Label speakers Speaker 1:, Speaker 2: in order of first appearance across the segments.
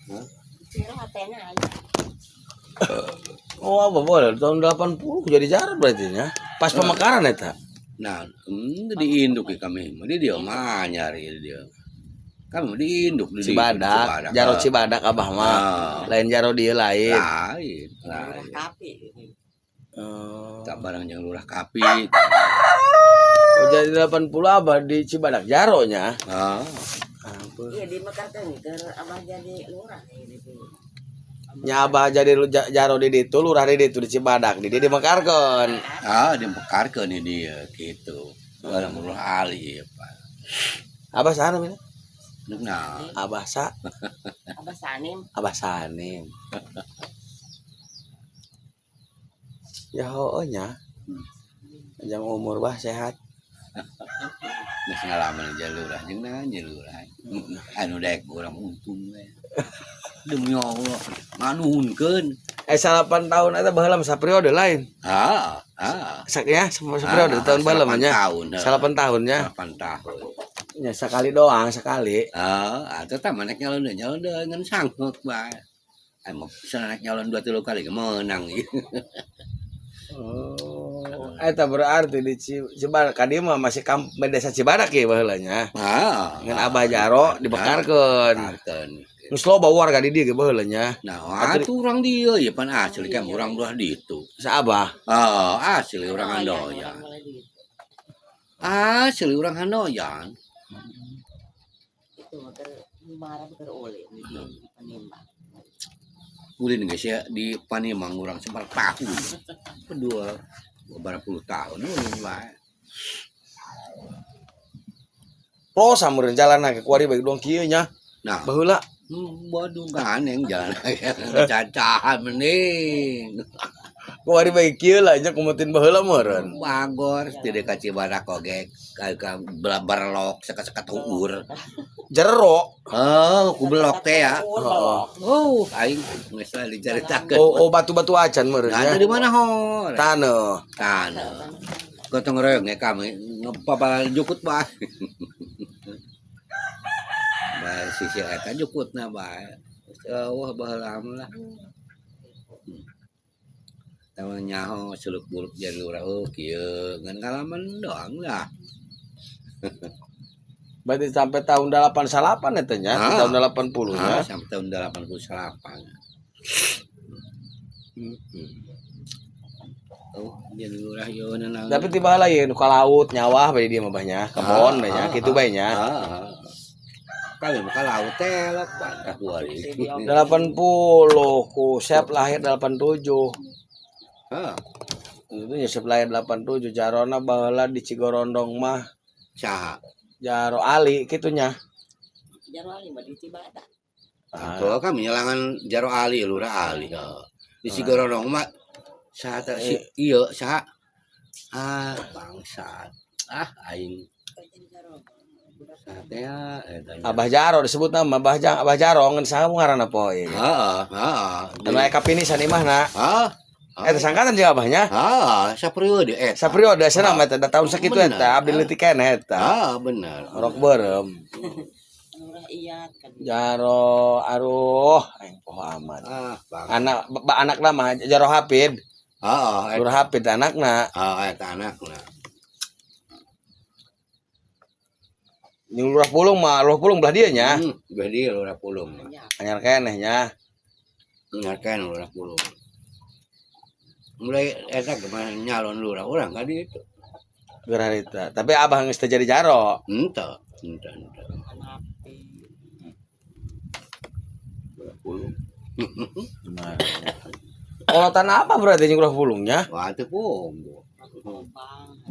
Speaker 1: Hah?
Speaker 2: Oh, apa boleh tahun 80 jadi Jarot berarti nya. Pas pemekaran eta.
Speaker 1: Nah, di induk kami mah di dia mah nyari dia. Kami di induk di
Speaker 2: Cibadak, Jarot Cibadak abah mah. Lain Jarot dia lain.
Speaker 1: Lain. Lain.
Speaker 3: Kapi.
Speaker 2: Oh.
Speaker 1: Tak barang yang lurah Kapi.
Speaker 2: Oh, jadi 80 abah di Cibadak Jaronya.
Speaker 1: Ah.
Speaker 3: Iya di Mekarkeun keur abah jadi lurah gitu.
Speaker 2: Nya abah jadi Jaro di ditu, lurah di ditu di Cibadak, di dieu dimekarkeun.
Speaker 1: Ah, dimekarkeun di dieu gitu. Barang lurah Ali ya, Pak.
Speaker 2: Abah saha namina?
Speaker 1: Nah,
Speaker 2: Abah sa?
Speaker 3: Abah Sanim.
Speaker 2: Abah Sanim. Ya heueuh nya. Panjang umur bah sehat.
Speaker 1: Geus ngalaman jalurah jeung naon jalurah. Anu daek urang untung we. Demi Allah, nganuhunkeun.
Speaker 2: 8 tahun eta baheula mah saperiode lain.
Speaker 1: Ah, ah.
Speaker 2: Sak ya, saperiode tahun baheula mah nya. 8 tahun nya.
Speaker 1: 8 tahun.
Speaker 2: Ya sekali doang, sekali.
Speaker 1: Ah, atuh tah manek nyalon deui, nyalon deui ngan sanggeuk bae. Aya mah nek nyalon 2 3 kali ge meunang ieu.
Speaker 2: Oh, eta berarti di Cibadak ka dieu mah masih desa Cibadak ye baheula nya.
Speaker 1: Ah,
Speaker 2: ngan Abah Jaro dibekarkeun.
Speaker 1: Bekarkeun.
Speaker 2: Geus loba warga di dieu ge baheula nya.
Speaker 1: Nah, atuh urang dieu ya pan asli kan urang belah ditu.
Speaker 2: Sa Abah?
Speaker 1: Ah, asli urang Handoyan. Asli urang Handoyan.
Speaker 3: Itu mah keur marah keur ulin di Panimbang.
Speaker 1: Ulin geus ya di Panimbang urang sebar tahun. Kedua beberapa puluh tahun ulin bae.
Speaker 2: Prosa meureun jalan ke kuari bae doang kieu nya.
Speaker 1: Nah,
Speaker 2: baheula
Speaker 1: waduh ganeng jalan cacahan mending.
Speaker 2: Kuari bae kieu lah nya kumatin baheula meureun.
Speaker 1: Bagor tidak ka Cibadak oge ka berlok seka-seka tuur.
Speaker 2: Jero.
Speaker 1: Oh, ku belok teh ya.
Speaker 2: Heeh.
Speaker 1: Oh, aing geus lah dicaritakeun.
Speaker 2: Oh, batu-batu acan meureun
Speaker 1: Nah,
Speaker 2: nya.
Speaker 1: di mana hor?
Speaker 2: Taneuh.
Speaker 1: Taneuh. Gotong royong ya kami ngepapal jukut bae. Bae sisi eta jukutna bae. Wah baheula lah. Tahu nyaho seluk buluk jadi lurah oh kieu ngan ngalaman doang lah.
Speaker 2: Berarti sampai tahun 88 eta nya, tahun 80 nya.
Speaker 1: Ah, sampai tahun 88. Oh, jadi lurah ieu na.
Speaker 2: Tapi tiba lah ieu nu ka laut nyawah bae dia mah bah nya, kebon bae nya, kitu bae nya.
Speaker 1: Kami mah ka laut teh lah pantas 2000.
Speaker 2: 80 ku Sep lahir 87.
Speaker 1: Heeh.
Speaker 2: Itu Yusuf lahir 87 Jarona baheula di Cigorondong mah.
Speaker 1: Saha?
Speaker 2: Jaro Ali kitunya.
Speaker 3: Jaro Ali mah di Cibadak.
Speaker 1: Ah. Kami nyelangan Jaro Ali, Lurah Ali. Di Cigorondong mah saha teh si ieu saha? Ah, bangsat. Ah, aing. Saha teh eta.
Speaker 2: Abah Jaro disebut nama Abah Jang, Abah Jaro ngan saha ngaranna poe.
Speaker 1: Heeh, heeh.
Speaker 2: Anu aya kapinisan imahna.
Speaker 1: Heeh.
Speaker 2: Eta sangkatan jeung abahnya.
Speaker 1: Ah, saperiode eta.
Speaker 2: Saperiode cenah mah eta da tahun sakitu eta abdi leutik keneh eta.
Speaker 1: Ah, bener.
Speaker 2: Orok beureum.
Speaker 3: Lurah Iyat kan.
Speaker 2: Jaro aruh aing poho amat.
Speaker 1: Ah, bang.
Speaker 2: Anak anakna mah Jaro Hafid.
Speaker 1: Heeh,
Speaker 2: Lurah Hafid anakna.
Speaker 1: Ah, eta anakna.
Speaker 2: Jeung Lurah Pulung mah, Lurah Pulung belah dieu nya.
Speaker 1: Belah dieu Lurah Pulung mah.
Speaker 2: Anyar keneh nya.
Speaker 1: Anyar keneh Lurah Pulung. Mulai eta kemana nyalon lurah urang ka ditu.
Speaker 2: Geura harita. Tapi abah geus teu jadi Jaro.
Speaker 1: Henteu, henteu, henteu. Lurah Pulung.
Speaker 2: Kolotan apa berarti jeung Lurah Pulungnya?
Speaker 1: Wah, teu punggu.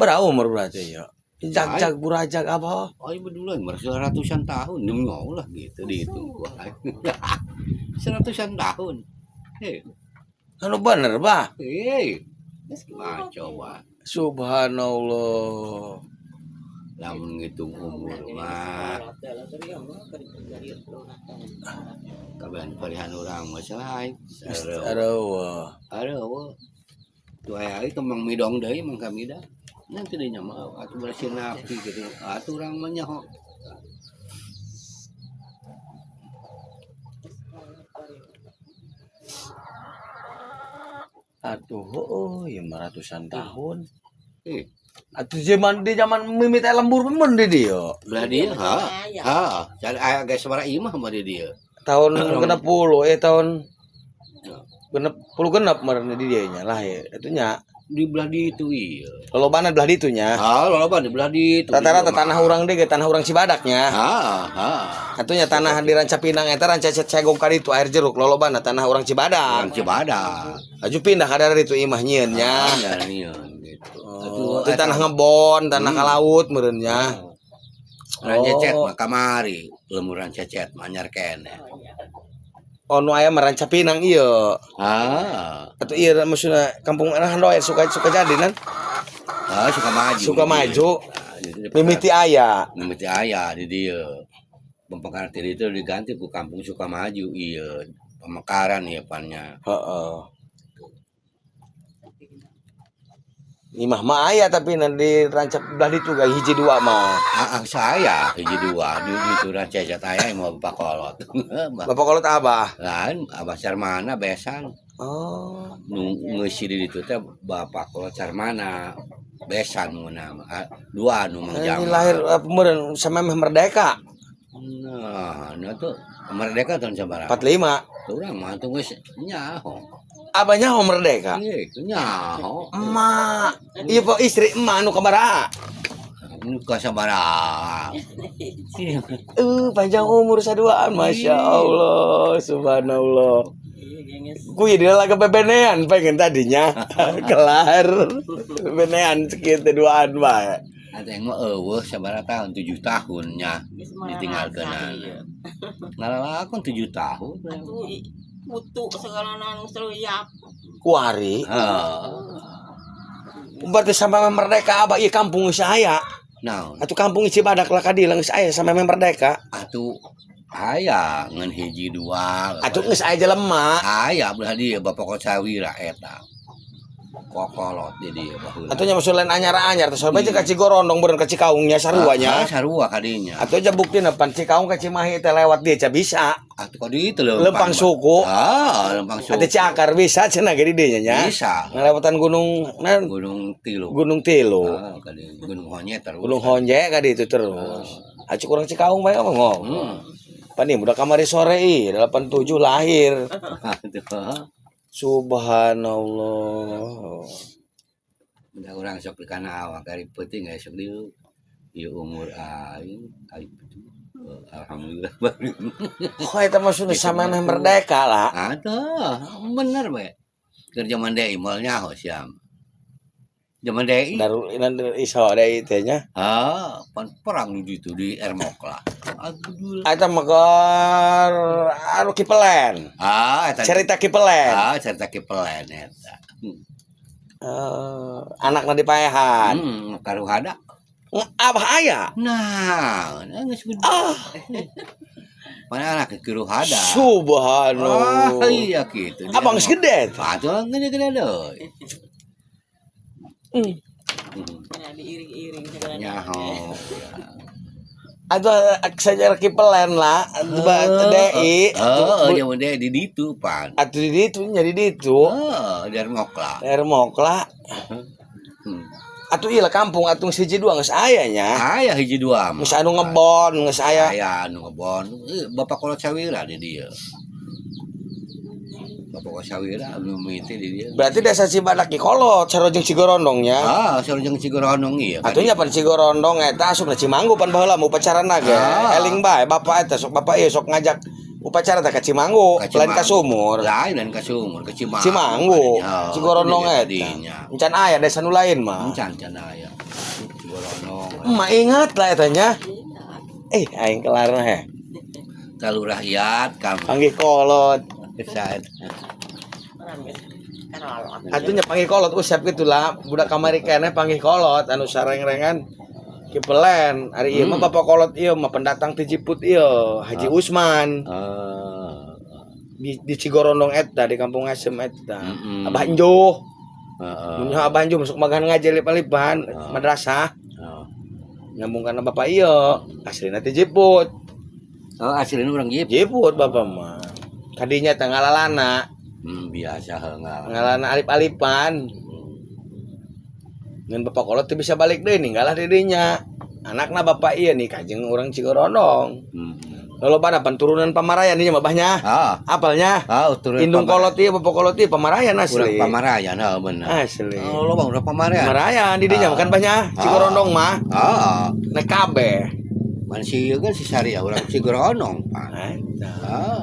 Speaker 2: Berapa umur berarti ya? Jag-jag burajag apa?
Speaker 1: Oh, ibu dulu ratusan tahun demi Allah gitu dihitung gua. Seratusan tahun. Hei.
Speaker 2: Anu bener, bah.
Speaker 1: Hei. Ngaco, bah.
Speaker 2: Subhanallah.
Speaker 1: Lamun ngitung umur mah. Kabehan parihan urang mah salah.
Speaker 2: Aduh.
Speaker 1: Aduh. Tuh aya ieu kembang midong deui mah kami dah. Nanti dia mah atuh berhasil napi gitu. Atuh urang mah nyaho.
Speaker 2: Atuh, oh, ya ratusan tahun.
Speaker 1: Eh.
Speaker 2: Atuh zaman di zaman mimiti lembur mun di dieu.
Speaker 1: Belah dieu, ha. Ha, cari aya geus sabaraha imah mah di dieu.
Speaker 2: Tahun 60, tahun 66 meureun di dieu nya lahir. Itu nya
Speaker 1: Di belah ditu ieu.
Speaker 2: Lolobana belah ditu nya.
Speaker 1: Ha, loloba di belah ditu.
Speaker 2: Rata-rata tanah urang deui ge tanah urang Cibadaknya.
Speaker 1: Ha, ha.
Speaker 2: Atunya tanah di Ranca Pinang eta Ranca Cegong ka ditu air jeruk lolobana tanah urang Cibadak.
Speaker 1: Urang Cibadak.
Speaker 2: Aju pindah ka daerah itu imah nyieun nya.
Speaker 1: Ya, nyieun gitu.
Speaker 2: Oh, itu tanah ngebon, tanah ka laut meureun nya.
Speaker 1: Rancecet mah kamari, lembur Rancecet mah anyar keneh.
Speaker 2: Oh, nu aya mah Ranca Pinang ieu.
Speaker 1: Ah,
Speaker 2: Atuh ieu maksudna kampung Handoy suka suka jadi nan.
Speaker 1: Ah, suka maju.
Speaker 2: Suka maju.
Speaker 1: Nah, jadi
Speaker 2: Mimiti aya.
Speaker 1: Mimiti aya di dieu. Pemekaran tadi itu diganti ku kampung Sukamaju iya. Pemekaran ieu pannya.
Speaker 2: Heeh. Imah mah aya tapi nan di Rancap belah ditu ge hiji dua mah.
Speaker 1: Ah, saya hiji dua di ditu Rancecet aya mau Bapak Kolot.
Speaker 2: Bapak Kolot abah.
Speaker 1: Lain Abah Sarmana besan.
Speaker 2: Oh.
Speaker 1: Nu ngeusi di ditu teh Bapak Kolot Sarmana besan mun nama. Dua nu Mang
Speaker 2: Ini
Speaker 1: Jamal.
Speaker 2: lahir apa meureun samemeh merdeka.
Speaker 1: Nah, nah tuh merdeka tahun sabaraha?
Speaker 2: 45.
Speaker 1: Urang mah tuh geus nyaho.
Speaker 2: Abahnya ho merdeka.
Speaker 1: Iya, nyaho.
Speaker 2: Emak. Iya po istri emak anu kabaraha.
Speaker 1: Nu ka sabaraha.
Speaker 2: Panjang umur saduaan, Masya Allah, subhanallah. Ku jadi laga bebenean pengen tadinya kelar bebenean sekitar duaan bae.
Speaker 1: Ada yang mah eueuh sabaraha tahun 7 tahun nya ditinggalkeun. Ngalalakon 7 tahun.
Speaker 3: Atuh putu segala nang seruyap.
Speaker 2: Kuari.
Speaker 1: Heeh.
Speaker 2: Berarti sampai merdeka abah ieu kampung geus aya.
Speaker 1: Naon?
Speaker 2: Atuh kampung Cibadak lah kadieu geus aya sampai merdeka.
Speaker 1: Atuh aya ngan hiji dua.
Speaker 2: Atuh geus aya jelema.
Speaker 1: Aya belah dieu Bapak Kocawira eta. Kokolot di dieu baheula.
Speaker 2: Atuh nya maksud lain anyar-anyar teh sampai ka Cigorondong beureun ka Cikaungnya sarua nya.
Speaker 1: Ah, sarua kadinya.
Speaker 2: Atuh aja buktina pan Cikaung ka Cimahi teh lewat dia ca bisa.
Speaker 1: Atuh kadi itu
Speaker 2: Lempang suku.
Speaker 1: Ah, lempang suku.
Speaker 2: Atuh Ciakar bisa cenah ge di dieu nya.
Speaker 1: Bisa.
Speaker 2: Ngalewatan gunung naon?
Speaker 1: Gunung Tilu.
Speaker 2: Gunung Tilu.
Speaker 1: Ah, kadi Gunung Honye terus.
Speaker 2: Gunung Honje ka ditu terus. Acu kurang Cikaung bae apa ngomong. Pan ieu budak kamari sore ih 87 lahir.
Speaker 1: Aduh.
Speaker 2: Subhanallah.
Speaker 1: Udah urang sok di kana awak ari peuting ge sok dieu. Ieu umur aing aing alhamdulillah baru.
Speaker 2: Oh eta mah sudah sama meh merdeka lah.
Speaker 1: Aduh, bener we. Keur zaman DI moal nyaho siam. Zaman DI.
Speaker 2: Darul inan iso deui teh nya.
Speaker 1: Ah, pan perang di ditu di Ermokla. Aduh.
Speaker 2: Eta mah keur anu Kipelen.
Speaker 1: Ah, eta
Speaker 2: Cerita Kipelen.
Speaker 1: Ah, cerita Kipelen eta.
Speaker 2: Anakna dipaehan.
Speaker 1: Karuhada.
Speaker 2: Abah aya.
Speaker 1: Nah, geus gede.
Speaker 2: Ah.
Speaker 1: Mana anak karuhada.
Speaker 2: Subhanallah.
Speaker 1: Ah, iya gitu.
Speaker 2: Abang geus gede.
Speaker 1: Atuh gede-gede deui.
Speaker 3: Nah, diiring-iring segala.
Speaker 1: Nyaho.
Speaker 2: Atau saja Kipelen lah, DI.
Speaker 1: Heeh, zaman DI di ditu pan.
Speaker 2: Atuh di ditu nya di ditu.
Speaker 1: Heeh, di Ermokla.
Speaker 2: Ermokla. Atuh ieu lah kampung atuh siji dua geus aya nya.
Speaker 1: Aya hiji dua mah.
Speaker 2: Geus anu ngebon, geus aya.
Speaker 1: Aya anu ngebon. Bapak Kolot Sawira di dieu. Bapak Kolot Sawira anu mimiti di dieu.
Speaker 2: Berarti desa Cibadak ki kolot sarua jeung Cigorondong nya.
Speaker 1: Ah, sarua jeung Cigorondong ieu.
Speaker 2: Atuh nya pan Cigorondong eta asupna Cimanggu pan baheula mah upacarana ge.
Speaker 1: Ah.
Speaker 2: Eling bae bapak eta sok bapak ieu sok ngajak upacara teh ka Cimanggu, lain ka sumur.
Speaker 1: Lain lain ka sumur, ka Cimanggu.
Speaker 2: Cimanggu,
Speaker 1: Kadinya.
Speaker 2: Cigorondong
Speaker 1: Kadinya,
Speaker 2: eta.
Speaker 1: Kadinya.
Speaker 2: Encan aya desa nu lain mah.
Speaker 1: Encan can aya. Cigorondong.
Speaker 2: Emak ingat lah eta nya. Aing kelar he.
Speaker 1: Talurah iat kamu.
Speaker 2: Panggih kolot.
Speaker 1: Saat.
Speaker 2: Atuh nya panggih kolot usep kitu lah. Budak kamari keneh panggih kolot anu sareng-rengan Kipelen. Ari ieu mah bapak kolot ieu mah pendatang ti Jiput ieu, Haji Usman. Di Cigorondong eta di Kampung Asem eta. Abah Enjoh.
Speaker 1: Heeh.
Speaker 2: Mun Abah Enjoh masuk magan ngaji lip-lipan madrasah. Nyambung kana bapak ieu, aslina ti Jiput.
Speaker 1: Oh, aslina urang Jiput.
Speaker 2: Jiput bapak mah. Kadinya teh ngalalana.
Speaker 1: Biasa heuh ngala.
Speaker 2: Ngalana alip-alipan. Ngan bapak kolot teu bisa balik deui ninggalah di dinya. Anakna bapak ieu nih kajeng urang Cigorondong. Lolobana pan turunan Pamarayan dinya babahnya.
Speaker 1: Ah,
Speaker 2: Apalnya?
Speaker 1: ah, turun
Speaker 2: Indung kolot ieu bapak kolot ieu Pamarayan
Speaker 1: urang
Speaker 2: asli.
Speaker 1: Pamarayan heuh bener.
Speaker 2: Asli.
Speaker 1: Oh, loba urang Pamarayan.
Speaker 2: Pamarayan di dinya
Speaker 1: Ah.
Speaker 2: kan banyak Cigorondong mah.
Speaker 1: Ah,
Speaker 2: Nek kabeh.
Speaker 1: man si ieu kan si Saria urang Cigorondong, Pak.
Speaker 2: Eta.
Speaker 1: Ah,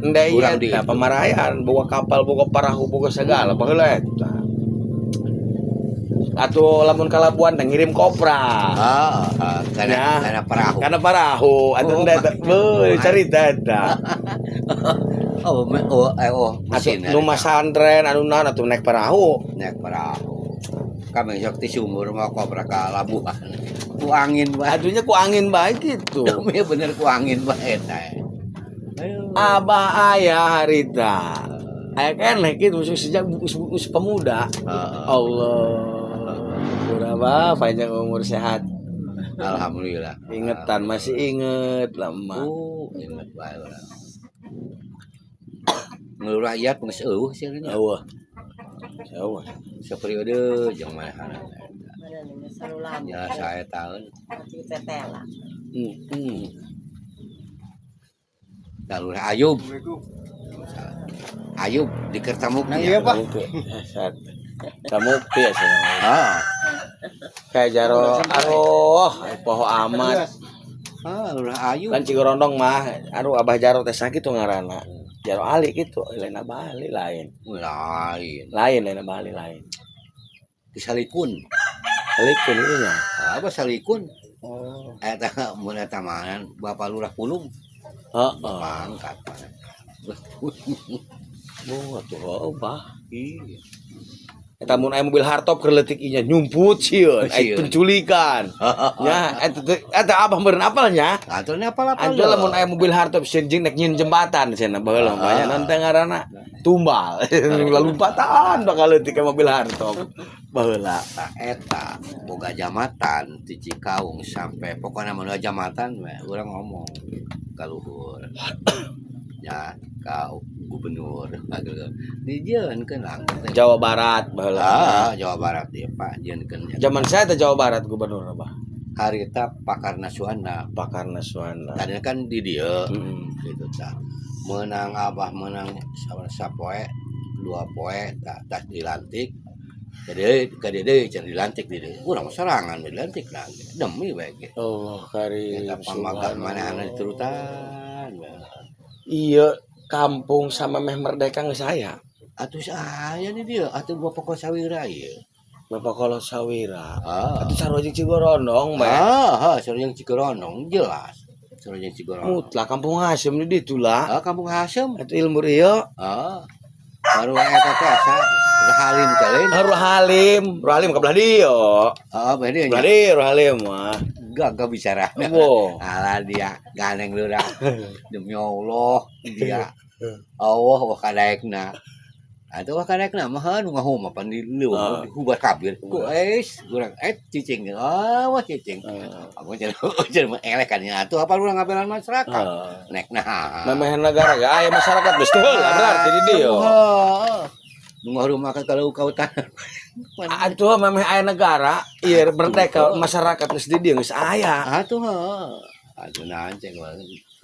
Speaker 2: Ndai
Speaker 1: Urang di
Speaker 2: eta
Speaker 1: itu.
Speaker 2: Pamarayan boga kapal boga parahu boga segala baheula eta. Atuh lamun kalabuan teh ngirim kopra.
Speaker 1: ah, ah, karena
Speaker 2: Ya.
Speaker 1: karena perahu.
Speaker 2: Karena parahu atuh
Speaker 1: Oh,
Speaker 2: ndai eta. Beuh carita eta.
Speaker 1: Oh, oh, eh, oh,
Speaker 2: Atuh
Speaker 1: mesin.
Speaker 2: nu masantren anu naon atuh naik parahu.
Speaker 1: Naik perahu. Kami sok ti sumur mau kopra ka labuhan. Ku angin bae.
Speaker 2: Aduhnya ku angin bae gitu.
Speaker 1: Demi bener ku angin bae eta. Aduh.
Speaker 2: Abah ayah harita. Aya keneh kitu sejak us pemuda.
Speaker 1: Heeh.
Speaker 2: Allah. Berapa panjang umur sehat.
Speaker 1: Alhamdulillah.
Speaker 2: Ingetan masih inget lama.
Speaker 1: Oh, inget bae urang. Ngelurah rakyat geus eueuh sih nya.
Speaker 2: Eueuh. Eueuh.
Speaker 1: Saperiode jeung manehna.
Speaker 3: Mana nih salulan.
Speaker 1: Ya saya tahun
Speaker 3: Masih tetela.
Speaker 2: Hmm.
Speaker 1: Lurah Ayub. Ayub di Kertamukti.
Speaker 4: Nah, iya, Pak.
Speaker 2: Sehat. Kamukti ya sih.
Speaker 1: Ah,
Speaker 2: Kayak jaro aduh, poho amat.
Speaker 1: ah, Lurah Ayub.
Speaker 2: Kan Cigorondong mah, aduh Abah Jaro teh sakitu ngaranna. Jaro Ali gitu, lain Abah Ali lain.
Speaker 1: Lain.
Speaker 2: Lain lain Abah Ali lain.
Speaker 1: Di Salikun.
Speaker 2: Salikun itu nya.
Speaker 1: Apa Salikun?
Speaker 2: Oh.
Speaker 1: Eta mun eta mah Bapak Lurah Pulung
Speaker 2: Heeh.
Speaker 1: pangkat.
Speaker 2: Oh, atuh heuh, bah.
Speaker 1: Iya.
Speaker 2: Eta mun aya mobil hardtop keur leutik inya nyumput sieun, aya
Speaker 1: Sieun.
Speaker 2: penculikan. Ya, eta teh- eta abah meureun apalnya.
Speaker 1: Aturnya apa-apa.
Speaker 2: Anjol lamun aya mobil hardtop sieun jeung nek nyieun jembatan cenah baheula
Speaker 1: Ah.
Speaker 2: banyak naon teh ngaranna tumbal. Lalumpatan bakal leutik ka mobil hardtop. Baheula.
Speaker 1: Eta eta boga jamatan ti Cikaung sampai pokoknya mun jamatan we urang ngomong ka luhur. Ya, ka gubernur dijieunkeun langsung teh.
Speaker 2: Jawa Barat baheula.
Speaker 1: Ah, Jawa Barat ya Pak, jieunkeun.
Speaker 2: Zaman saya teh Jawa Barat gubernur abah.
Speaker 1: Harita Pakarna Suana.
Speaker 2: Pakarna Suana.
Speaker 1: Tadinya kan di dieu
Speaker 2: Heeh.
Speaker 1: gitu tah. Menang abah menang sapoe dua poe tak tak dilantik. Jadi ka dieu can dilantik di dieu. Urang mah sorangan dilantik lah. Demi bae ge.
Speaker 2: Allah karim.
Speaker 1: Eta pamagar manehna diturutan.
Speaker 2: Iya, kampung sama meh merdeka geus aya.
Speaker 1: Atuh aya di dieu, atuh Bapak Kosawira ieu.
Speaker 2: Bapak Kolot Sawira.
Speaker 1: Ah.
Speaker 2: Atuh sarua jeung Cigorondong bae.
Speaker 1: Ah, ah, sarua jeung Cigorondong jelas. Sarua jeung Cigorondong.
Speaker 2: Mutlak kampung Hasem di ditu lah.
Speaker 1: Ah, kampung Hasem.
Speaker 2: Atuh ilmu ieu
Speaker 1: Ah. Baru eta teh asa Udah Halim teh lain.
Speaker 2: Roh Halim, Roh Halim ka belah dieu.
Speaker 1: Ah, beda
Speaker 2: Belah
Speaker 1: nya.
Speaker 2: dieu Roh Halim mah.
Speaker 1: Gak bicara.
Speaker 2: Wo.
Speaker 1: Alah dia gandeng lurah. Demi Allah dia. Allah wah kadaekna. Atuh wah kadaekna mah nu ngahuma pan di leuweung
Speaker 2: Ah.
Speaker 1: hubar kabir. Ku es urang cicing. Ah wah cicing. Aku jadi jadi elek kan ya atuh apa urang ngabelan masyarakat. Nek nah.
Speaker 2: Memeh negara ge aya masyarakat geus teu heula berarti di dieu.
Speaker 1: Nu ngahuma ka kalau kau tanah.
Speaker 2: Atuh memeh aya negara ieu merdeka masyarakat geus di dieu geus aya.
Speaker 1: Atuh heuh. Atuh naon cek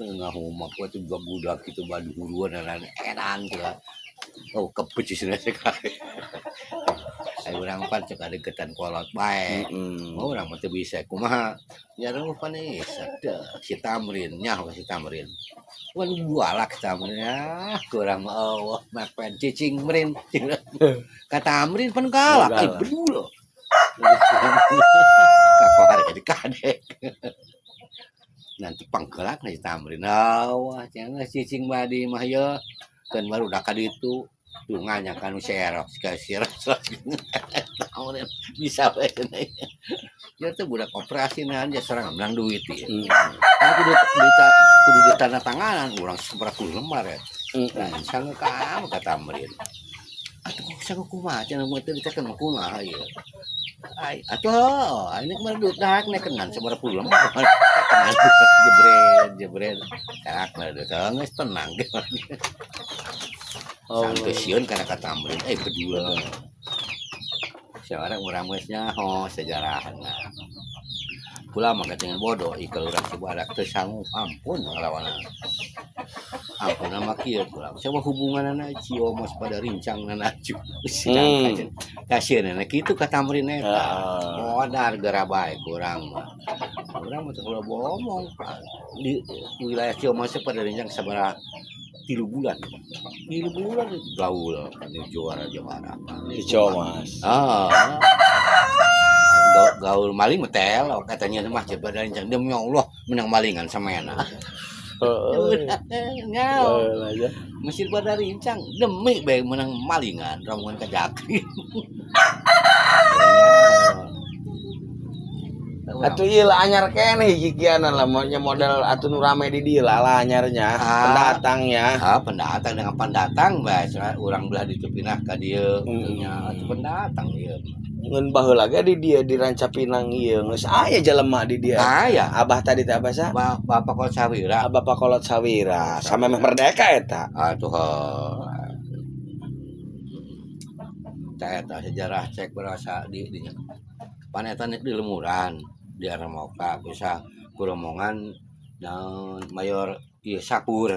Speaker 1: ngahuma ku atuh budak kitu badu huruan dan edan tuh. Oh, kepecis sekali. Ayo urang pan cek ada getan kolot bae.
Speaker 2: Heeh.
Speaker 1: Oh, urang mah teu bisa kumaha. Ya urang pan sadeu si Tamrin nyaho si Tamrin. Wan galak si Tamrin ah kurang mah Allah mapen cicing mrin. Ka Tamrin pan galak eh
Speaker 2: Galak.
Speaker 1: bedulo. Kakohar jadi kadek. Nanti panggelak si Tamrin. Wah, jangan cicing badi mah ye. Kan baru dah ka ditu. Tuh nganya kanu serok, ka serok. Tamrin bisa bae cenah. Ya teh budak operasi nahan dia serang menang duit ieu. Kan kudu kudu ditanda tanganan urang sabaraha puluh lembar ya. Nah, sanggup ka ka Tamrin. Atuh sanggup kumaha cenah mun teu diteken kumaha ieu. Ai atuh ini kemarin duit dah nekenan sabaraha puluh lembar. Tekenan jebret jebret. Karak mah duit geus tenang. Sampai sieun kana ka Tamrin kedua. Seorang urang geus nyaho sejarahna. Kula mah katingan bodoh ieu urang Cibadak teu sanggup ampun ngalawanan. Ampun mah kieu kula. Coba hubunganna Ciomas pada rincangna cu. Sedangkan kasieunna kitu ka Tamrin eta. Modar geura bae kurang mah. Urang mah teu bohong di wilayah Ciomas pada rincang sabaraha 3 bulan. 3 bulan itu gaul di juara-juara.
Speaker 2: Di Ciomas.
Speaker 1: Ah. Gaul maling mah telok katanya mah pada rincang demi Allah menang malingan samena.
Speaker 2: Heeh.
Speaker 1: Nyao. Mesir pada rincang demi bae menang malingan rombongan ka Jakri.
Speaker 2: Atuh ieu lah anyar keneh hikianan lah nya model atuh nu rame di dieu lah anyarnya pendatangnya.
Speaker 1: Ah, pendatang dengan pendatang bae urang belah ditu pindah ka dieu nya atuh pendatang ieu.
Speaker 2: Ngeun baheula ge di dieu di Rancapinang ieu geus aya jelema di dieu.
Speaker 1: Aya.
Speaker 2: Abah tadi teh apa sa?
Speaker 1: Bapak Kolot Sawira.
Speaker 2: Bapak Kolot Sawira sampe meh merdeka eta.
Speaker 1: Atuh heuh. Tah eta sejarah cek berasa di dinya. Panetan di lemuran di Armoka bisa kuromongan naon mayor ieu Sakur.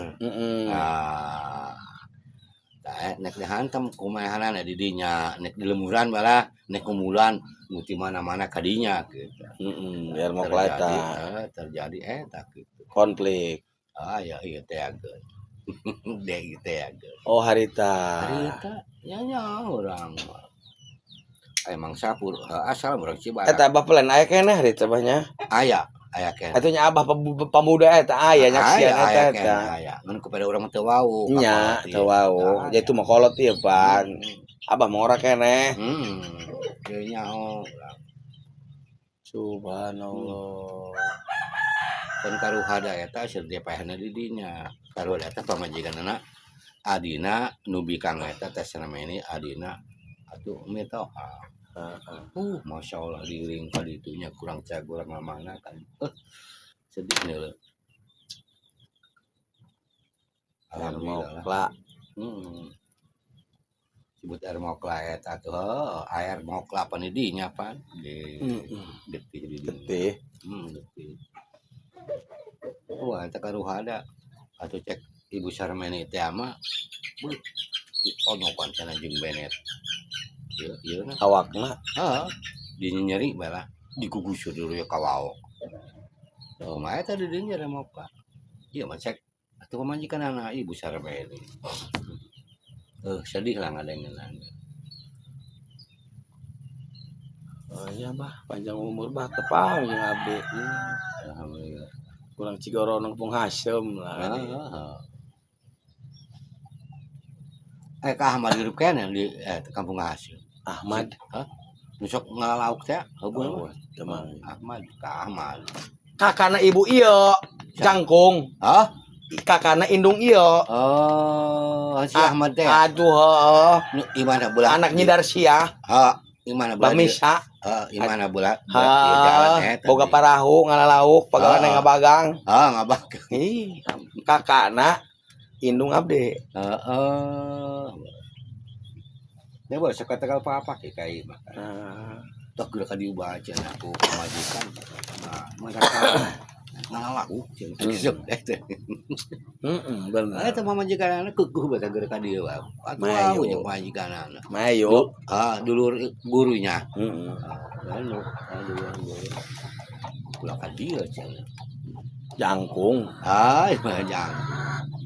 Speaker 1: Ah. Tah nek dihantam kumahanana di dinya, nek di lemuran balah, nek kumulan muti mana-mana kadinya gitu.
Speaker 2: Heeh, di Armoka eta.
Speaker 1: Terjadi eta gitu.
Speaker 2: Konflik.
Speaker 1: Ah ya ieu teh ageun. Deh teh ageun.
Speaker 2: Oh harita.
Speaker 1: Harita nya nya urang. Emang Sapur asal urang Cibadak.
Speaker 2: Eta abah pelan aya keneh harita bah nya.
Speaker 1: Aya, aya keneh.
Speaker 2: Atuh nya abah pemuda eta aya nyaksian eta eta.
Speaker 1: Aya. Ngan kepada urang mah teu wau.
Speaker 2: Nya, teu wau. Jadi mah kolot ieu pan. Abah mah ora keneh.
Speaker 1: Teu nyaho urang.
Speaker 2: Subhanallah.
Speaker 1: Kan karuhada eta seur dipaehna di dinya. Karuhada eta pamajikanna adina nu bikang eta teh ini adina atuh mitoha. Masya Allah diring kaditunya kurang cagur mana kan. Sedih nih lo. Alhamdulillah. Sebut air mokla eta tuh, air mokla pan di dinya pan. Di getih di dinya.
Speaker 2: Getih.
Speaker 1: Getih. Wah, eta karuhada. Atuh cek Ibu Sarmeni teh mah onokan cenah jeung Benet. Ieu na
Speaker 2: awakna.
Speaker 1: Heeh. Dinyeri bae lah. Digugusur dulu ya kawaok. Oh, mah eta di dinya moka. Ieu mah cek atuh pamajikanana Ibu Sarmeni. Sedih lah ngadengenan.
Speaker 2: Oh iya bah, panjang umur bah tepang jeung abdi.
Speaker 1: Alhamdulillah.
Speaker 2: Kurang Cigoronong Pung Hasem lah.
Speaker 1: Ka Ahmad hirup keneh di Kampung Hasem.
Speaker 2: Ahmad.
Speaker 1: Hah? Nu sok ngalauk teh, heubeul mah.
Speaker 2: Teman.
Speaker 1: Ahmad, ka Ahmad.
Speaker 2: Kakana ibu ieu, jangkung.
Speaker 1: Hah?
Speaker 2: Kakana indung ieu.
Speaker 1: Oh, si Ahmad teh.
Speaker 2: Aduh, heeh.
Speaker 1: Nu imana belah?
Speaker 2: Anak Nyidar Sia.
Speaker 1: Heeh, imana belah?
Speaker 2: Bamisa.
Speaker 1: Heeh, imana belah? Jalan eta.
Speaker 2: Boga parahu ngalalauk, pagawean ngabagang.
Speaker 1: Heeh, ngabagang.
Speaker 2: Ih, kakana indung abdi.
Speaker 1: Heeh. Nya boleh sok tegal apa-apa ke kai mah. Tok geura ka diubah cenah ku pamajikan. Nah, mereka ngalaku cenah gesep teh.
Speaker 2: Heeh, bener.
Speaker 1: Eta pamajikanana keukuh bae geura ka dieu wae. Atuh jeung pamajikanana.
Speaker 2: Mayo.
Speaker 1: Ah, dulur gurunya.
Speaker 2: Heeh.
Speaker 1: Anu, dulur guru. Ulah ka dieu cenah.
Speaker 2: Jangkung.
Speaker 1: Ah, mah jangkung.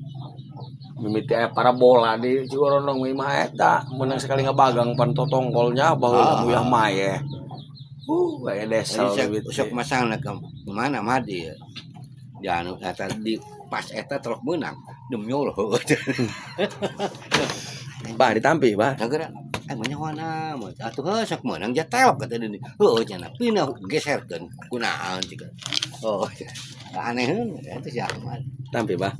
Speaker 2: Mimiti aya parabola di Cigoronong mah eta menang sekali ngebagang pan totongkolnya baheula muyah maye. Aya desa
Speaker 1: mimiti. Sok masangna ka mana mah di. Anu eta di pas eta terus menang demi Allah.
Speaker 2: Bah ditampi, bah.
Speaker 1: Sagera manyawana mah atuh heuh sok meunang jatelok kata deui. Heueuh cenah pindah geserkeun kunaon cik. Oh, aneheun eta si Ahmad.
Speaker 2: Tampi, bah.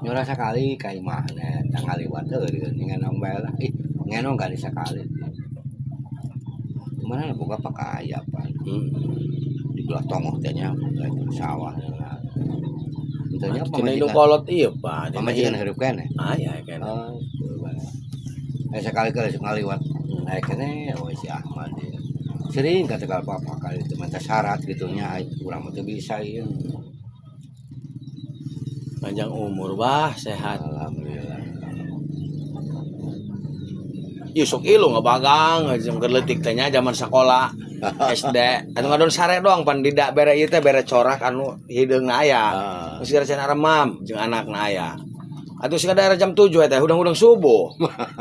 Speaker 1: Nyurah sekali ka imahna tanggal liwat heueuh ngenong bae lah. Ih, ngenong kali sekali. Mana boga pakaya pan. Di belah tongoh teh nya sawah. Entahnya
Speaker 2: Tina indung
Speaker 1: pamajikan.
Speaker 2: Kolot iya, Pak. Tina
Speaker 1: Pamajikan
Speaker 2: indung.
Speaker 1: hirup keneh.
Speaker 2: Aya keneh.
Speaker 1: Oh, eh sekali-kali sok ngaliwat aya keneh oh si Ahmad ya. Sering kata kalau papa kali itu minta syarat gitu nya urang mah teu bisa ieu.
Speaker 2: Panjang umur, bah, sehat.
Speaker 1: Alhamdulillah.
Speaker 2: Ieu sok ilu ngabagang jeung keur leutik teh nya zaman sekolah SD. Anu ngadon sare doang pan tidak bere ieu teh bere corak anu hideungna aya.
Speaker 1: Ah.
Speaker 2: Geus gara remam jeung anakna aya. Atuh sih daerah jam 7 teh hudang-hudang subuh.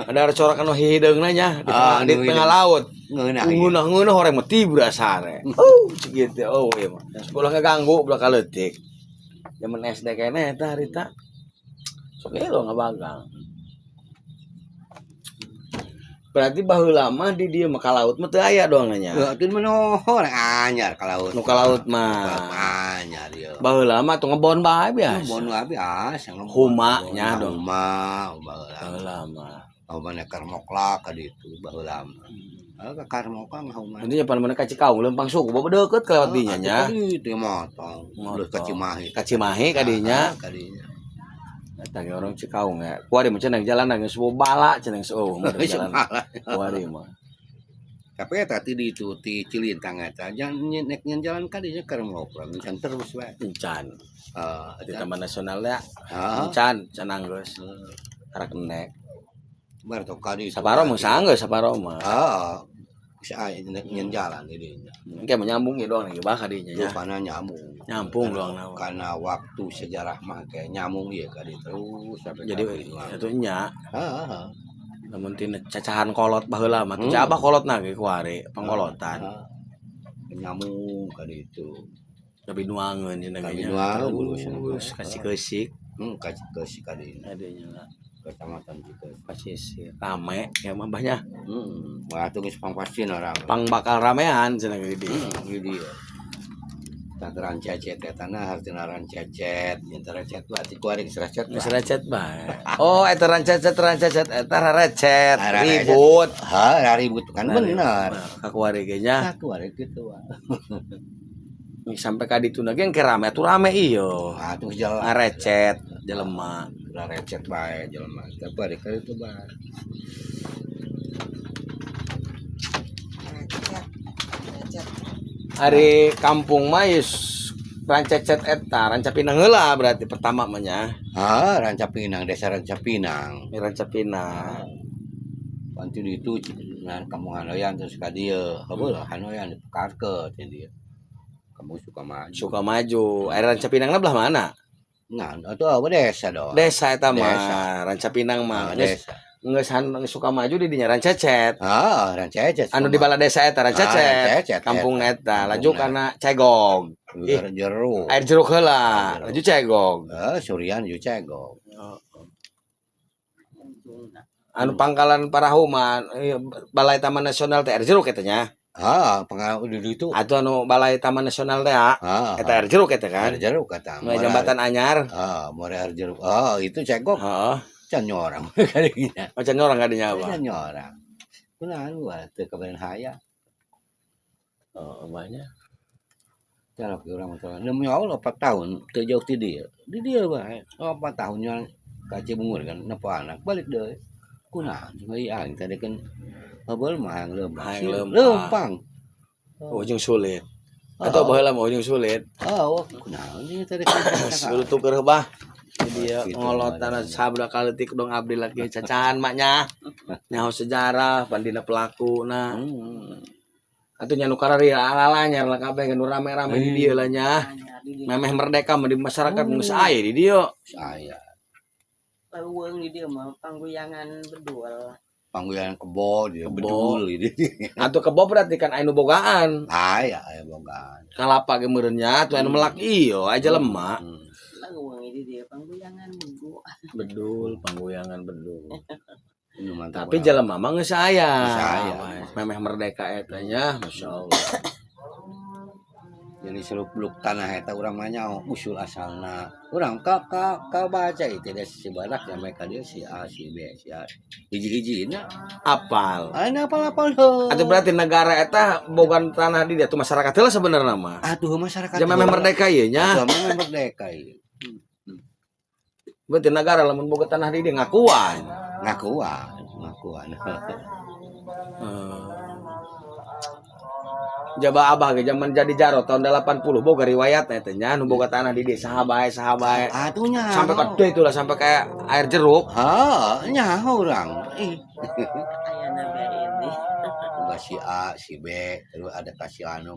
Speaker 2: Ada corak anu hideungna nya di tengah,
Speaker 1: Ah,
Speaker 2: di
Speaker 1: anu
Speaker 2: tengah
Speaker 1: hideung.
Speaker 2: laut.
Speaker 1: Ngeunah. Ieu.
Speaker 2: Ngeunah-ngeunah horeng mah tibra sare. Oh, ceuk oh ieu mah. Sekolah ngaganggu belah leutik. Zaman SD keneh eta harita. Sok ieu ngabagang. Berarti baheula mah di dieu mah ka laut mah teu aya doang nya.
Speaker 1: Heuh atuh menohor anyar ka laut.
Speaker 2: Nu ka laut mah.
Speaker 1: Anyar ieu.
Speaker 2: Baheula mah tuh ngebon bae biasa.
Speaker 1: Ngebon wae biasa ngebon.
Speaker 2: Huma nya dong.
Speaker 1: Huma baheula.
Speaker 2: Baheula mah.
Speaker 1: Huma keur moklak ka ditu baheula mah. Ah ka Karmoka mah huma.
Speaker 2: Intinya pan mana ka Cikaung lempang suku bawa deket kelewat dinya nya.
Speaker 1: Itu motong. Terus ka Cimahi.
Speaker 2: Ka Cimahi ka dinya.
Speaker 1: Ka dinya.
Speaker 2: Eta ge orang Cikaung ya. Kuari mah cenah jalan geus bala cenah geus oh mah jalan. Kuari mah.
Speaker 1: Tapi eta ti ditu ti Cilintang eta jangan nek nyen jalan ka dinya keur ngobrol encan terus wae.
Speaker 2: Encan.
Speaker 1: Heeh,
Speaker 2: Di Taman Nasional ya.
Speaker 1: Heeh.
Speaker 2: Encan, can anggeus. Karak enek.
Speaker 1: Bar tok ka ditu.
Speaker 2: Saparo mah sanggeus saparo mah.
Speaker 1: Heeh. Bisa aya nek nyen jalan di dinya.
Speaker 2: Engke mah nyambung ya doang lagi bah ka dinya nya.
Speaker 1: Rupana nyambung.
Speaker 2: Nyambung doang na.
Speaker 1: Karena waktu sejarah mah kayak nyambung ieu ka dieu terus sampai
Speaker 2: Jadi
Speaker 1: ka dieu.
Speaker 2: itu nya
Speaker 1: Heeh.
Speaker 2: lamun tina cacahan kolot baheula mah tuh abah kolotna ge kuari pangkolotan.
Speaker 1: Heeh. Nyambung ka ditu.
Speaker 2: Tapi nuangeun cenah
Speaker 1: Tapi
Speaker 2: ge nya.
Speaker 1: nuangeun,
Speaker 2: Terus kasih keusik
Speaker 1: Ka Cikeusik ka dieu.
Speaker 2: adanya lah.
Speaker 1: Kecamatan Cikeusik.
Speaker 2: Pasisir rame ya mah banyak.
Speaker 1: Wah tuh geus pangpastin orang.
Speaker 2: Pang bakal ramean cenah ge di.
Speaker 1: Di dieu. Tah rancecet eta na hartina rancecet, nya recet berarti ku ari geus recet.
Speaker 2: Geus recet bae. Oh, eta rancecet rancecet eta recet
Speaker 1: Ah, recet.
Speaker 2: ribut.
Speaker 1: Ha, ribut kan bener.
Speaker 2: Ka kuari ge nya.
Speaker 1: Ka kuari kitu wah.
Speaker 2: Sampai ka ditu ge engke rame atuh rame ieu.
Speaker 1: Ah tuh jalan
Speaker 2: Ngarecet jelema.
Speaker 1: Recet bae jelema. Tapi ari ka ditu bae.
Speaker 3: Recet. Recet.
Speaker 2: Ari kampung mah yus rancecet eta, Ranca Pinang heula berarti pertama mah nya.
Speaker 1: Ah, Ranca Pinang, desa Ranca Pinang.
Speaker 2: Ranca Pinang.
Speaker 1: Pantu ditu nah kampung Hanoyan terus ka dieu. Heueuh Hanoyan dipekarkeun teh dieu. Kamu suka maju.
Speaker 2: Suka maju. Ari Ranca Pinangna belah mana?
Speaker 1: Nah, itu apa desa dong.
Speaker 2: Desa eta mah,
Speaker 1: Desa.
Speaker 2: Ranca Pinang mah.
Speaker 1: Ah,
Speaker 2: Geus
Speaker 1: desa.
Speaker 2: geus suka maju di dinya Rancecet.
Speaker 1: Ah, Rancecet.
Speaker 2: Anu di bala desa eta Rancecet.
Speaker 1: Ah, Rancecet,
Speaker 2: Kampung
Speaker 1: eta.
Speaker 2: eta laju kana Cegog.
Speaker 1: Ih, jeruk.
Speaker 2: Air jeruk heula,
Speaker 1: Air jeruk.
Speaker 2: laju Cegog.
Speaker 1: Ah, Surian ju Cegog.
Speaker 2: Anu pangkalan parahu mah Balai Taman Nasional teh air jeruk eta nya.
Speaker 1: Ah, pengaruh di itu.
Speaker 2: Atau anu Balai Taman Nasional teh ah,
Speaker 1: Ah,
Speaker 2: eta air jeruk eta kan.
Speaker 1: air jeruk kata.
Speaker 2: Nu jembatan anyar.
Speaker 1: Ah, muara air jeruk. Ah, itu Cegog.
Speaker 2: Heeh.
Speaker 1: Can nyorang kadinya.
Speaker 2: Macam orang kadinya apa?
Speaker 1: Can nyorang. Kunaon gua teu kabaran haya.
Speaker 2: Oh, banyak.
Speaker 1: Cara urang mah demi Allah 4 tahun teu jauh ti dieu. Di dieu bae. 4 tahun nyorang ka Cibungur kan nepo anak balik deui. Kunaon cuma ieu aing tadi kan heubeul mah hayang leumpang.
Speaker 2: Hayang leumpang.
Speaker 1: Leumpang.
Speaker 2: Oh, ujung sulit. Atau baheula mah ujung sulit.
Speaker 1: Oh, kunaon ieu tadi kan.
Speaker 2: Sebelum tuker bah. Jadi ya
Speaker 1: Gitu,
Speaker 2: ngolotan sabda kaletik dong abdi lagi cacahan maknya. Nyaho sejarah pandina pelaku nah. Atuh nya nu karari alalanya lah kabeh nu rame-rame di dieu lah nya. Memeh merdeka mah di masyarakat geus aya di dieu.
Speaker 1: Saya
Speaker 3: Leuweung di dieu mah pangguyangan bedul.
Speaker 1: pangguyangan kebo dia
Speaker 2: Kebo.
Speaker 1: bedul di
Speaker 2: Atuh kebo berarti kan aya nu bogaan.
Speaker 1: Aya aya bogaan.
Speaker 2: Kalapa ge meureun nya atuh anu melak iyo aja lemak.
Speaker 3: Leuweung di dieu pangguyangan begu.
Speaker 2: Bedul, pangguyangan bedul.
Speaker 1: Nu mantap.
Speaker 2: Tapi jelema mah geus aya.
Speaker 1: Geus aya.
Speaker 2: Memeh merdeka eta nya, masyaallah.
Speaker 1: Jadi seluk beluk tanah eta urang mah nyaho usul asalna. Urang ka baca itu deh si badak sampai ka dieu si A si B si A. Hiji-hiji na.
Speaker 2: Apal.
Speaker 1: Ayeuna apal-apal heuh.
Speaker 2: Atuh berarti negara eta bogan tanah di dieu tuh masyarakat heula sebenarnya mah.
Speaker 1: Atuh masyarakat.
Speaker 2: Zaman memeh merdeka ieu nya.
Speaker 1: Zaman memeh merdeka ieu.
Speaker 2: Berarti negara lamun boga tanah di dieu ngakuan.
Speaker 1: Ngakuan.
Speaker 2: Jaba abah ge zaman jadi jaro tahun 80 boga riwayatna eta nya nu boga tanah di dieu saha bae.
Speaker 1: Atuh nya.
Speaker 2: Sampai gede itulah sampai kayak air jeruk.
Speaker 1: Heuh, nyaho urang. Ih.
Speaker 3: Ayana bae ini.
Speaker 1: Boga si A, si B, terus ada kasih anu,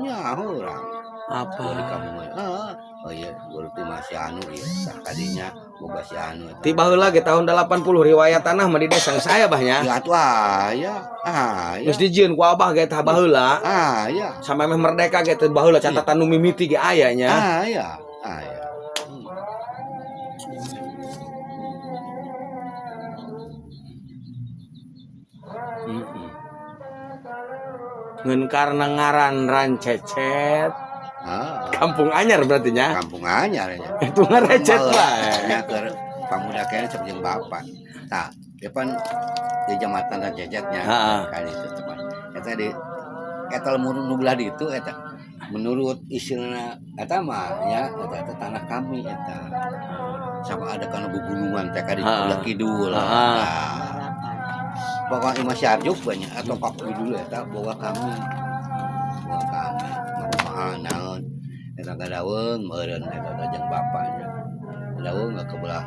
Speaker 1: nyaho urang.
Speaker 2: Apa?
Speaker 1: Di kampung heeh. Oh iya, guru teh masih anu ieu. Tah kadinya boga si anu.
Speaker 2: Ti baheula ge tahun 80 riwayat tanah mah di desa saya bah nya.
Speaker 1: Ya atuh aya. Aya.
Speaker 2: Geus dijieun ku abah ge tah baheula.
Speaker 1: Aya.
Speaker 2: Sampai meh merdeka ge teh baheula catatan nu mimiti ge aya nya.
Speaker 1: Aya. Aya.
Speaker 2: Ngeun karena ngaran Rancecet.
Speaker 1: Ah,
Speaker 2: Kampung Anyar berarti nya.
Speaker 1: Kampung Anyar nya.
Speaker 2: Itu ngarecet bae.
Speaker 1: Nya keur pamuda kene cek jeung bapak. Tah, depan di jembatan Rancecetnya. Kan itu teman. Eta di eta lamun nu belah ditu eta menurut istilahna eta mah nya eta tanah kami eta. Sama ada kana bugunungan teh ka di belah kidul. Nah, pokoknya Imah Syarjuk banyak atau kak kidul eta boga kami. Boga kami. Kumaha naon eta kadaweung meureun eta jeung bapaknya. Kadaweung ke belah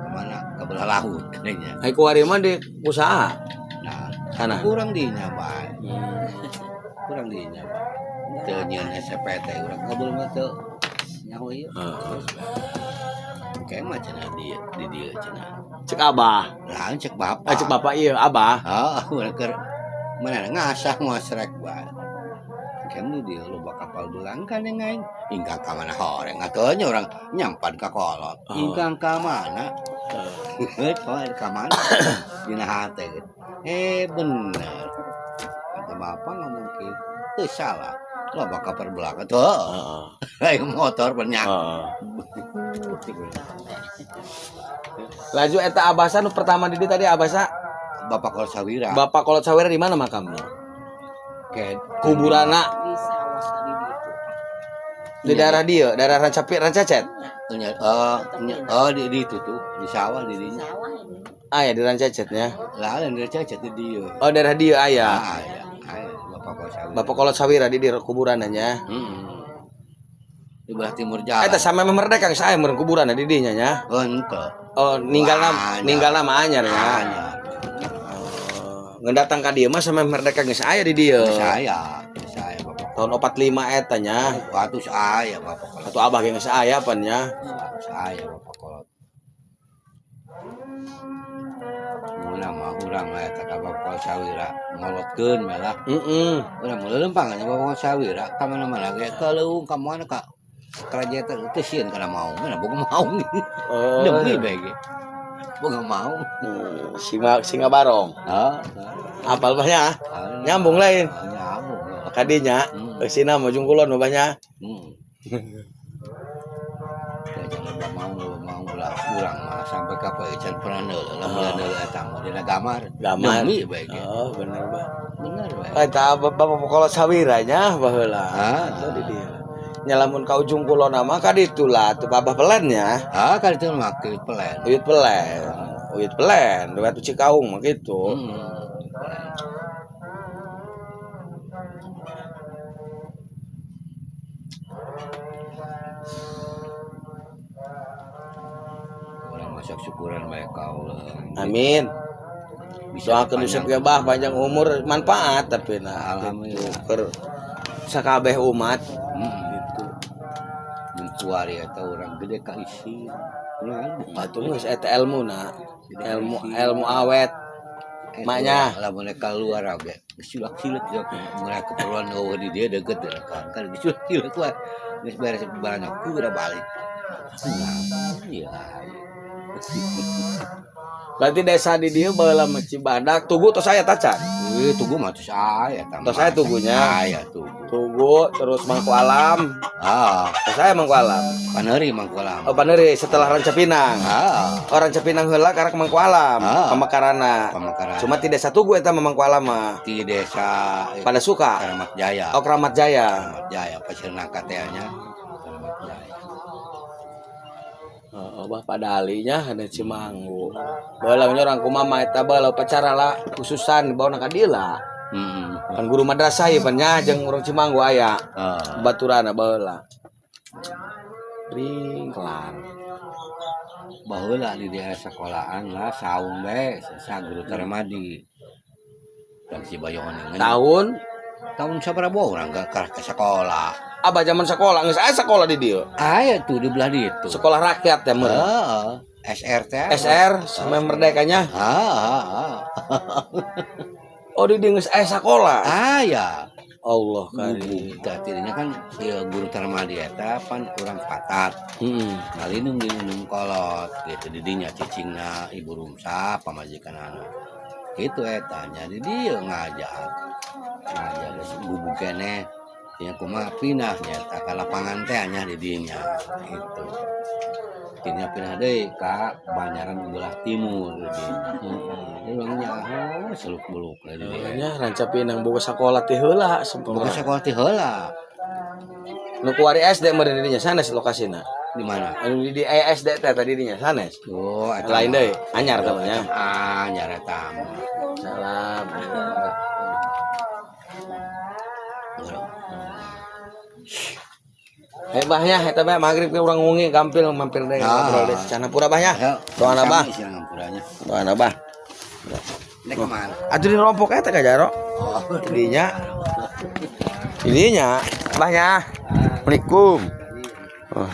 Speaker 1: kemana? Ke belah laut katanya.
Speaker 2: Ai kuari mah di usaha.
Speaker 1: Nah,
Speaker 2: tanah
Speaker 1: kurang dinya bae. Kurang dinya bae. Teu nyieun SPT urang kabul mah teu nyaho ieu. Kayak mah cenah di dieu cenah.
Speaker 2: Cek abah.
Speaker 1: Lah cek bapak.
Speaker 2: Cek bapak ieu abah.
Speaker 1: Heeh, urang keur mana ngasah ngosrek bae. Kamu dia loba kapal belang kan yang aing hingga ka mana horeng atuh nya urang nyampan ka kolot hingga ka mana ka mana dina hate bener kata bapak ngomong kieu teu salah loba kapal belang atuh aing motor banyak.
Speaker 2: Laju eta abasa nu pertama di tadi abasa
Speaker 1: Bapak Kolot Sawira.
Speaker 2: Bapak Kolot Sawira di mana makamnya? Kuburana
Speaker 3: di sawah tadi itu.
Speaker 2: Di daerah dia, daerah Rancacet.
Speaker 1: Oh, di itu tuh, di sawah di dinya.
Speaker 2: Ah ya di Rancacetnya.
Speaker 1: Lah, di Rancacet di dieu.
Speaker 2: Oh, daerah dia aya.
Speaker 1: Aya, aya Bapak Kolot Sawira.
Speaker 2: Bapak Kolot Sawira di kuburannya.
Speaker 1: Heeh. Di belah timur jalan.
Speaker 2: Eta sampe merdeka geus aya meureun kuburanna di dinya nya.
Speaker 1: Oh, henteu.
Speaker 2: Oh, ninggal nama anyar ya.
Speaker 1: Anyar.
Speaker 2: Ngedatang ka dieu mah sampe merdeka geus aya di dieu.
Speaker 1: Geus aya Bapak.
Speaker 2: Tahun 45 eta nya.
Speaker 1: Atuh aya Bapak Kolot.
Speaker 2: Atuh abah ge geus aya pan nya.
Speaker 1: Geus aya Bapak Kolot. Mula mah urang mah eta ka Bapak Kolot Sawira ngolotkeun we lah.
Speaker 2: Heeh.
Speaker 1: Urang mah leumpang nya Bapak Kolot Sawira ka mana-mana ge ka leuweung ka mana ka kerajaan teu sieun kana maung, mana boga maung. Demi bae ge. Boga maung.
Speaker 2: Singa barong.
Speaker 1: Heeh.
Speaker 2: Apal bah nya? Nyambung lain.
Speaker 1: Nyambung.
Speaker 2: Kadinya, eusina mah ujung kulon bah nya.
Speaker 1: Jangan mau ulah urang mah sampai ka poe can pernah neuleuh, lamun neuleuh eta mah dina gamar.
Speaker 2: Gamar.
Speaker 1: Demi bae ge.
Speaker 2: Oh, bener bah.
Speaker 1: Bener bae.
Speaker 2: Eta Bapak Kolot Sawira nya baheula. Eta di dieu. Nya lamun ka ujung kulon mah ka ditu lah atuh abah pelen nya.
Speaker 1: Ah, ka ditu mah uyut pelen.
Speaker 2: Uyut pelen. Uyut pelen, lewat Cikaung mah kitu.
Speaker 1: Urang masak syukuran bae kaula.
Speaker 2: Amin. Bisa doakeun useup ge bah panjang umur manfaat tapi nah
Speaker 1: alhamdulillah
Speaker 2: keur sakabeh umat.
Speaker 1: Gitu. Mun kuari eta urang gede ka isi.
Speaker 2: Atuh geus eta elmuna. Ilmu awet. Maknya
Speaker 1: lamun keluar oge geus silek mulai keperluan eueuh di dieu deukeut kan geus silek wae. Geus beres barang aku udah balik. Iya.
Speaker 2: Berarti desa di dieu baheula mah Cibadak, Tugu tos aya tacan.
Speaker 1: Tugu mah tos aya tah.
Speaker 2: Tos aya Tugunya.
Speaker 1: Aya Tugu.
Speaker 2: Tugu terus Mangku Alam.
Speaker 1: Ah,
Speaker 2: tos aya Mangku Alam.
Speaker 1: Paneuri Mangku Alam.
Speaker 2: Oh, Paneuri setelah Rancapinang.
Speaker 1: Ah.
Speaker 2: Oh, Rancapinang heula karak Mangku Alam, Pamekaranna.
Speaker 1: Pamekaran.
Speaker 2: Cuma ti desa Tugu eta mah Mangku Alam mah.
Speaker 1: Ti desa
Speaker 2: Pada suka.
Speaker 1: Keramat Jaya.
Speaker 2: Oh, Keramat Jaya.
Speaker 1: Keramat Jaya Pasir Nangka teh nya. Keramat Jaya.
Speaker 2: Heeh, bah padalinya ada Cimanggu. Baheula nya urang kumaha eta baheula upacara lah khususan dibawa ka dieu lah. Kan guru madrasah ieu pan nya jeung urang Cimanggu aya.
Speaker 1: Heeh.
Speaker 2: Baturana baheula. Ring kelar.
Speaker 1: Baheula di daerah sekolahan lah saung bae sa guru Tarmadi. Dan si Bayongan
Speaker 2: Tahun
Speaker 1: tahun sabaraha urang ke sekolah.
Speaker 2: Abah zaman sekolah geus aya sekolah di dieu.
Speaker 1: Aya tuh di belah ditu.
Speaker 2: Sekolah rakyat ya meureun.
Speaker 1: Heeh. SR teh.
Speaker 2: SR sampai merdekanya.
Speaker 1: Heeh.
Speaker 2: Oh di dieu geus aya sekolah.
Speaker 1: Aya.
Speaker 2: Allah kali.
Speaker 1: Tah tidinya kan ieu guru Tarmadi eta pan urang patat.
Speaker 2: Heeh.
Speaker 1: Ngalinung nginum kolot gitu di dinya cicingna ibu rumsa pamajikanana. Gitu eta nya di dieu ngajar. Ngajar geus gubug keneh. Nya kumaha pindah nya ka lapangan teh nya di dinya gitu. Tinya pindah deui ka Banjaran belah timur di dinya. Heeh. Urang nyaho seluk-beluk di dinya.
Speaker 2: Nya ranca pinang boga sakola ti heula
Speaker 1: Boga
Speaker 2: sempurna.
Speaker 1: Sekolah ti heula.
Speaker 2: Nu kuari SD meureun di dinya sanes lokasina.
Speaker 1: Di mana?
Speaker 2: Anu di SD teh tadi dinya sanes.
Speaker 1: Oh, eta
Speaker 2: Lain
Speaker 1: mah.
Speaker 2: Deui, anyar tah nya.
Speaker 1: Anyar eta mah.
Speaker 2: Salam. Eh bahnya eta bae magrib ke urang wengi gampil mampir deui ngobrol deui Canapura bahnya. Doana bah.
Speaker 1: Sami sih ngampuranya.
Speaker 2: Doana bah.
Speaker 1: Nek kemana?
Speaker 2: Atuh di rompok eta ka Jaro.
Speaker 1: Oh,
Speaker 2: Dinya. Dinya bahnya. Assalamualaikum. Oh.